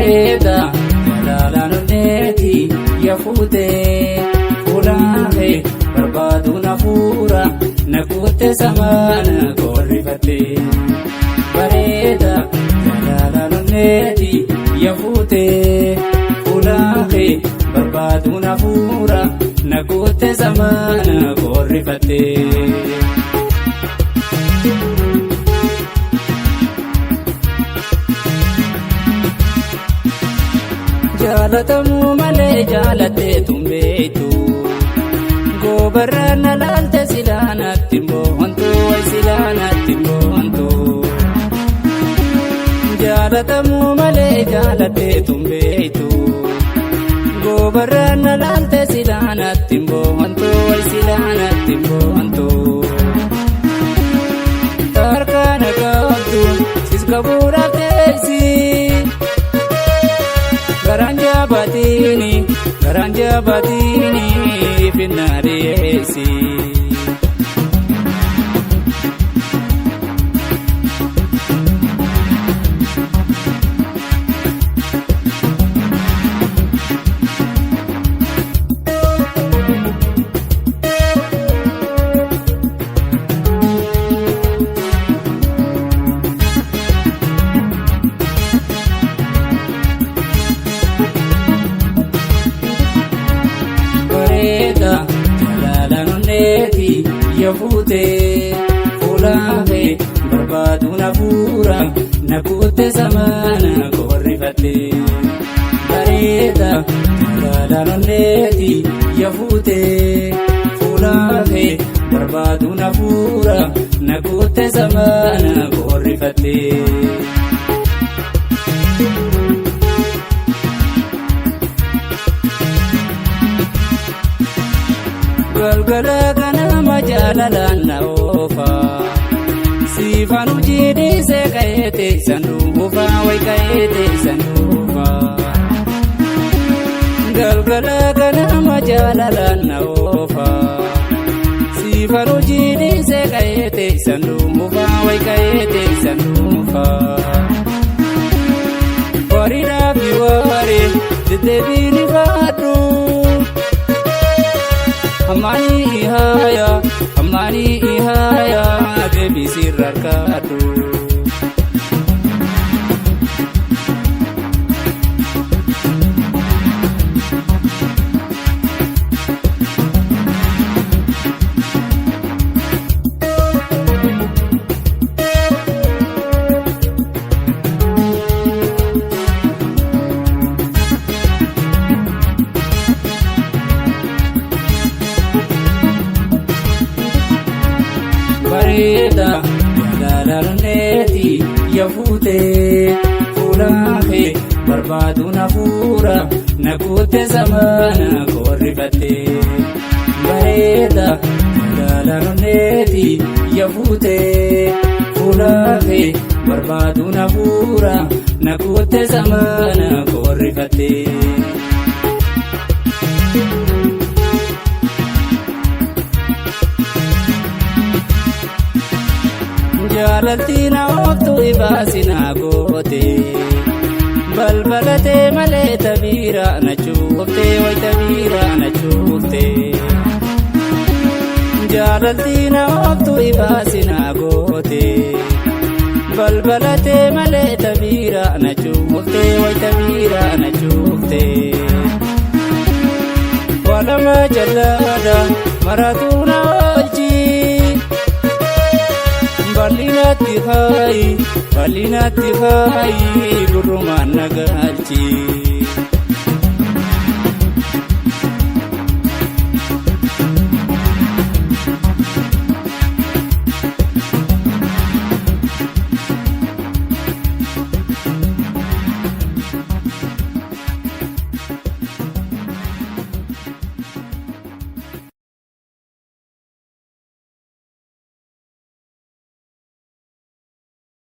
Bareeda jalalaan onneeti yafuutee fuulaafee barbaaduun hafuura na kutte samaana korrifattee. Bareeda jalalaan onneeti yafuutee fuulaafee barbaaduun hafuura na kutte samaana korrifattee. Jaalatamuu malee jaalattee tumbeetu goobarra na laalte silaa natti boontu wayi silaa natti boontu. Jaalatamuu malee jaalattee tumbeetu goobarra na laalte silaa natti boontu wayi silaa natti boontu. Tarkaa na qabdu sis qabuudhaaf teessi. Garaan jabaatini garaan jabaatini finna dhiyeessi. Bareeda jalalaan onneeti yafuutee fuulaafee barbaaduun hafuura na kutte samaana korrifattee. Bareeda jalalaan onneeti yafuutee fuulaafee barbaaduun hafuura na kutte samaana korrifattee. Galgala ganama jaalalaan na oofa. Siifan hojii dhiisee ka'ee teessan dhuunfa wayi ka'ee teessan dhuunfa. Galgala ganama jaalalaan na oofa. Siifan hojii dhiisee ka'ee teessan dhuunfa wayi ka'ee teessan dhuunfa. Horiidhaa fi waree deddeebiin ifaadhu. Ammaanii ihaaya ammaanii ihaaya deebisii rakkaadhu. Bareeda jalalaan onneeti yafuutee fuulaafee barbaaduun hafuura na kutte samaana korrifattee. Bareeda jalalaan onneeti yafuutee fuulaafee barbaaduun hafuura na kutte samaana korrifattee. Jaalalti na ooftu ibaasi na goote balbalatee malee tabiira na cuufte wayi tabiira na cuufte. Jaalalti na ooftu ibaasi na goote balbalatee malee tabiira na cuufte wayi tabiira na cuufte. Walama jallaadha maratuu na oolchi. Bal'inatti haayi bal'inatti haayi gurrumaan na galchi.